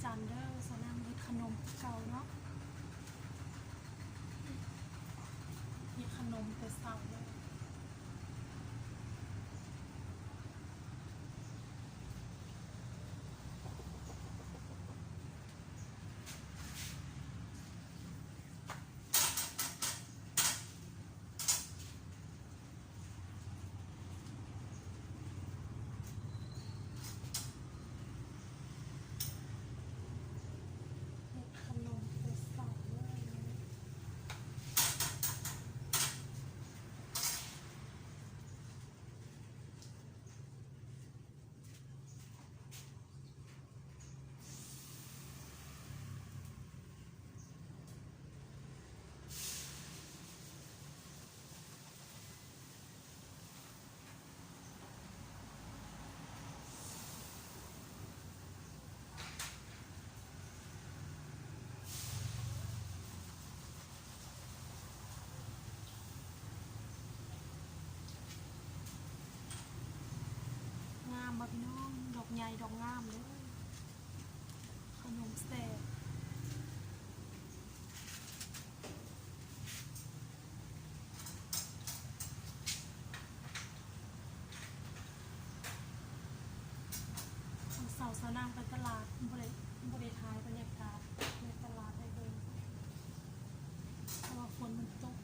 ຈັນເດີ ສາວນາງເຮັດຂະໜົມຄືເກົ່າເນາະ ເຮັດຂະໜົມແຕ່ເຊົ້າເລີຍ. ເຮັດຂະໜົມແຕ່ເຊົ້າເລີຍ. ງາມບໍ່ພີ່ນ້ອງ? ດອກໃຫຍ່ດອກງາມເດີ ຂະໜົມແຊບ. ເຊົ້າສາວນາງໄປຕະຫຼາດ ບໍ່ໄດ້ ບໍ່ໄດ້ຖ່າຍບັນຍາກາດໃນຕະຫຼາດໃຫ້ເບິ່ງ ເພາະວ່າຝົນມັນຕົກ.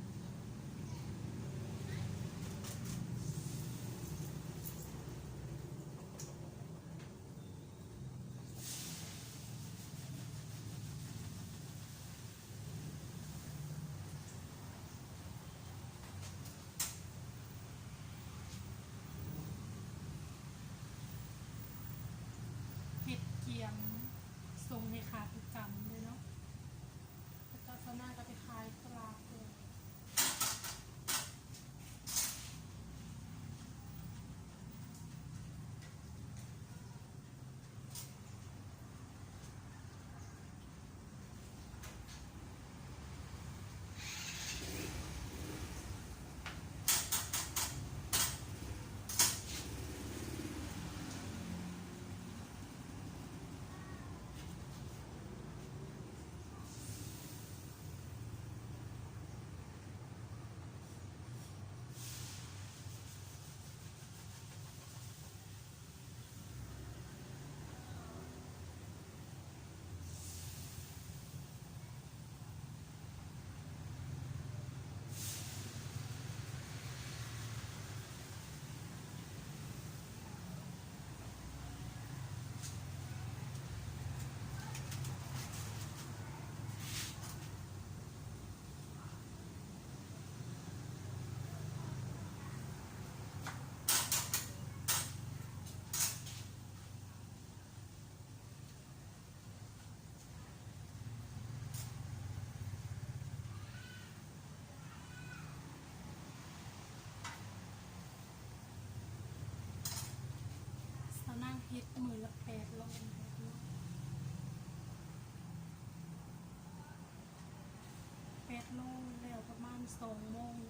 ເຮັດກຽມສົ່ງໃຫ້ຂາປະຈຳເລີຍເນາະ ແລ້ວກໍສາວນາງກໍໄປຂາຍຕະຫຼາດເລີຍ. ສາວນາງເຮັດມື້ລະແປດໂລ ແປດໂລ ແລ້ວປະມານສອງໂມງ. ສ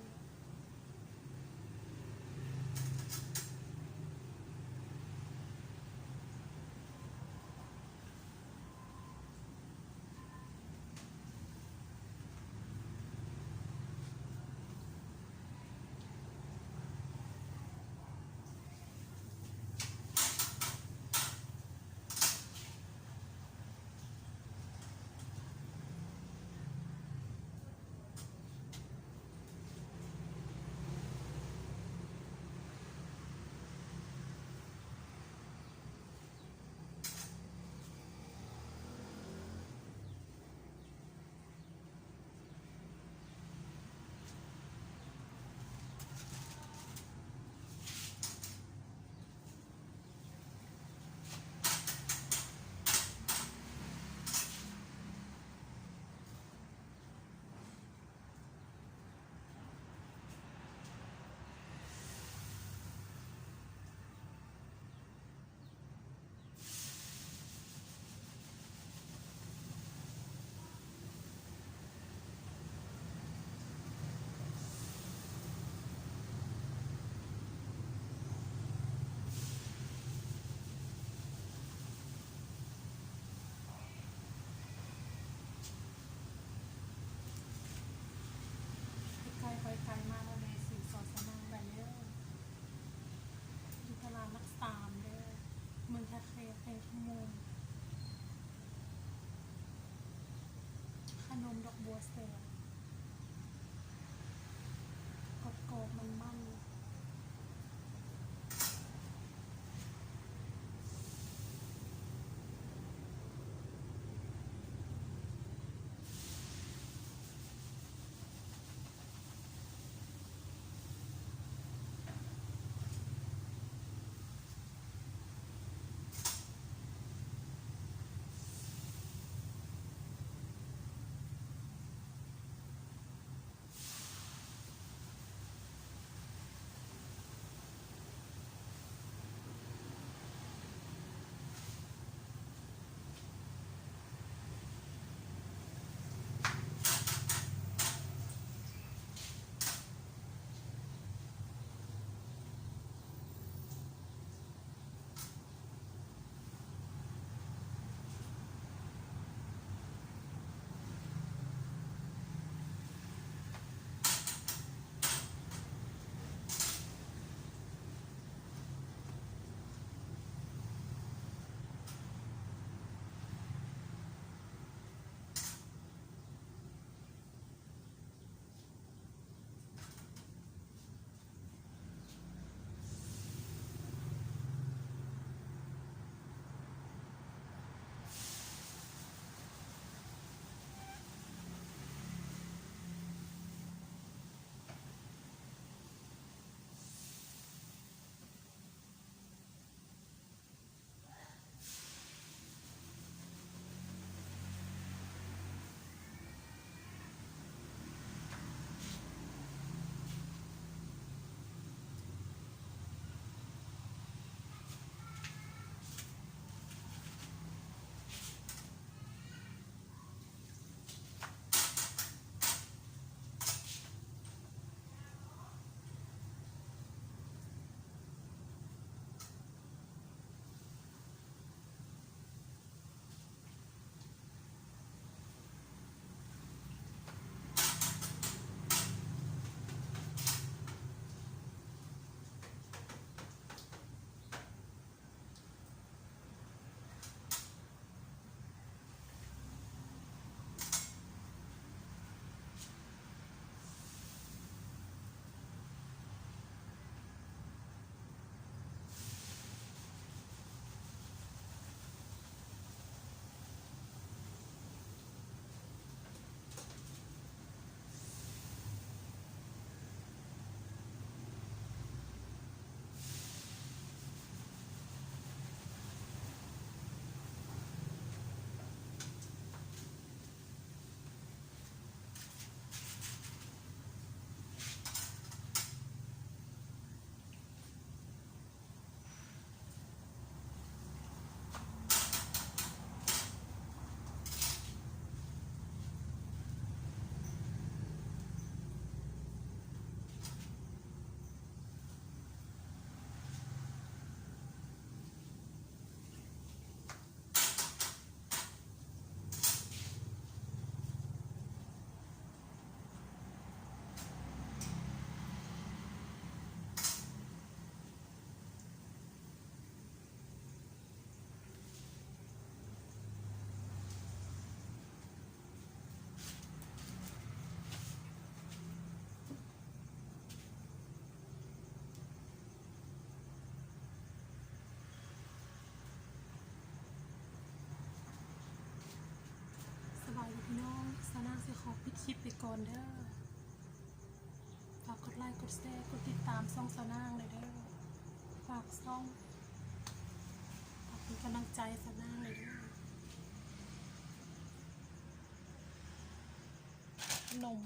ຂະໜົມດອກບົວແສນ ກອບໆ ມັນໆ. ສະບາຍດີພີ່ນ້ອງ, ສາວນາງຊິຂໍປິດຄລິບໄປກ່ອນເດີ້. ຝາກກົດໄລ ກົດແຊ ກົດຕິດຕາມຊ່ອງສາວນາງແດ່ເດີ້. ຝາກຊ່ອງ ຝາກເປັນກຳລັງໃຈສາວນາງແດ່ເດີ້. ຂະໜົມ